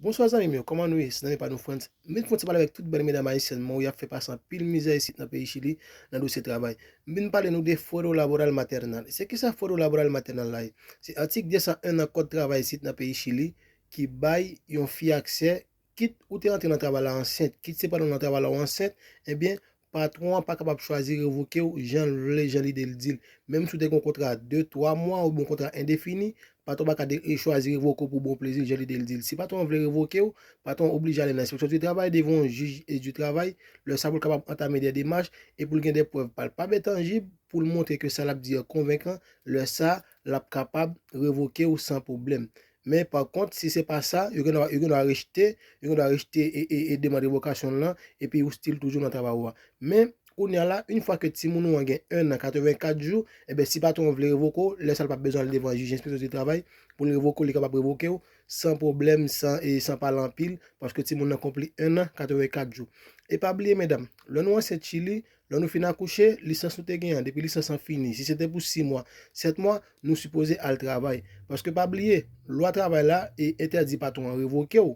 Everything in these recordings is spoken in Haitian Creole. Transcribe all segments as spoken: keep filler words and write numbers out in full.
Bonswa zanmi m yo, kòman nou ye? Se zanmi pa nou Frantz. M vin fè yon ti pale avèk tout bèl medam ayisyèn mwen, y ap fè pase anpil mizè isit nan peyi Chili, nan dosye travay. M vin pale nou de fuero laboral maternal. Se kisa fuero laboral maternal la ye? Se atik de san en nan kòd travay isit nan peyi Chili ki bay yon fi aksè, kit ou te antre nan travay la ansent, kit se pandan w nan travay la ou ansent, ebyen, patwon an pa kapab chwazi revoke w jan l vle, jan lide l di l. Menm si w te gen yon kontra de, twa mwa oubyen yon kontra endefini, patwon pa ka de, e chwazi revoke w pou bon plezi l, jan lide l di l. Si patwon an vle revoke w, patwon an oblije ale nan enspeksyon di travay, devan yon jij e di travay, lè sa pou l kapab antame de demach e pou l gen de prèv palpab e tanjib pou l montre ke sa l ap di an konvenkan, lè sa l ap kapab revoke w san pwoblèm. Men pa kont, si se pa sa, yo gen dwa, yo gen dwa rejte, yo gen dwa rejte e, e, e demann revokasyon w lan, epi ou still toujou nan travay ou a. Men, kounye a la, yon fwa ke timoun ou an gen en an katrevenkat jou, ebyen, si patwon an vle revoke w, lè sa l p ap bezwen al devan jij enspeksyon di travay, pou l revoke w, li kapab revoke w, san pwoblèm, san, e san pale anpil, paske timoun nan konpli en an katrevenkat jou. E pa bliye, medam, lè nou ansent Chili, lè nou fin akouche, lisans nou te gen an, depi lisans lan fini, si se te pou sis mwa, sèt mwa, nou sipoze al travay. Paske pa bliye, lwa travay la e entèdi patwon an revoke w.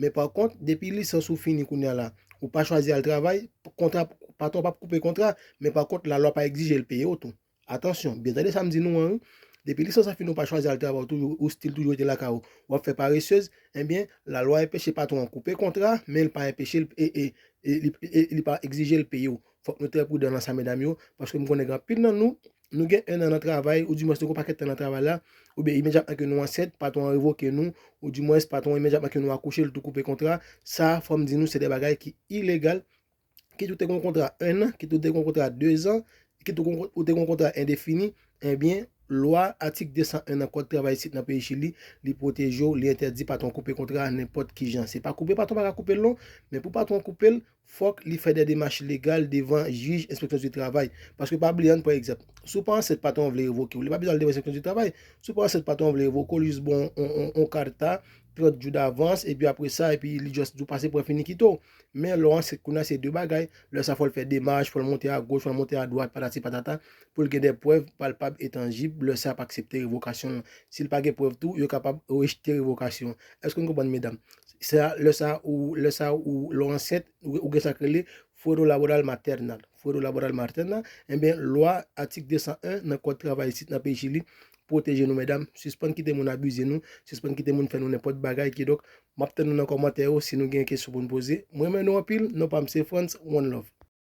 Men pa kont, depi lisans ou fini kounye a la, ou pa chwazi al travay, kontra, patwon an p ap koupe kontra, men pa kont, lalwa pa egzije l peye w tou. Atansyon, byen tande sa m di nou an, wi. Depi lisans lan fini, ou pa chwazi al travay, ou toujou, ou still toujou rete lakay ou, w ap fè paresez, ebyen, lalwa enpeche patwon an koupe kontra, men l pa enpeche l, e, e, e, li, e, li pa egzije l peye w. Fòk nou trè pridan nan sa, medam yo, paske m konnen gen anpil nan nou, nou gen en an nan travay, ou dimwens nou gen yon pakèt tan nan travay la, oubyen imedyatman ke nou ansent, patwon an revoke nou, ou dimwens patwon an imedyatman ke nou akouche, l tou koupe kontra. Sa, fò m di nou, se de bagay ki ilegal. Kit ou te gen yon kontra en an, kit ou te gen yon kontra de zan, kit ou, ou te gen yon kontra endefini, ebyen, lwa atik de san en nan kòd travay isit nan peyi Chili, li pwoteje w, li entèdi patwon koupe kontra a nenpòt ki jan. Se pa koupe patwon pa ka koupe l non, men pou patwon koupe l, fòk li fè de demach legal devan jij enspeksyon di travay. Paske pa bliye, ann pran egzanp, si w pa ansent patwon an vle revoke w, li pa bezwen al devan enspeksyon di travay. Si w pa ansent patwon an vle revoke w, li jis ba w yon, yon, yon, yon karta, trant jou davans, epi apre sa, epi li just di w pase pran fini kite w. Men lè w ansent kounye a se de bagay, lè sa fò l fè demach, fò l monte agoch, fò l monte adwat, patati patata, pou l gen de prèv palpab e tanjib, lè sa ap aksepte revokasyon l. Si l pa gen prèv tou, yo kapab rejte revokasyon. Èske n konprann, medam? Sa, lè sa ou, lè sa ou, lè w ansent, ou, ou gen sa k rele fuero laboral maternal. Fuero laboral maternal, ebyen, lwa atik de san en nan kòd travay isit nan peyi Chili pwoteje nou, medam. Sispann kite moun abize nou, sispann kite moun fè nou nenpòt bagay. Kidonk, m ap tann nou nan kòmantè yo si nou gen kesyon pou n poze. Mwen renmen nou anpil, non pa m se Frantz, one love.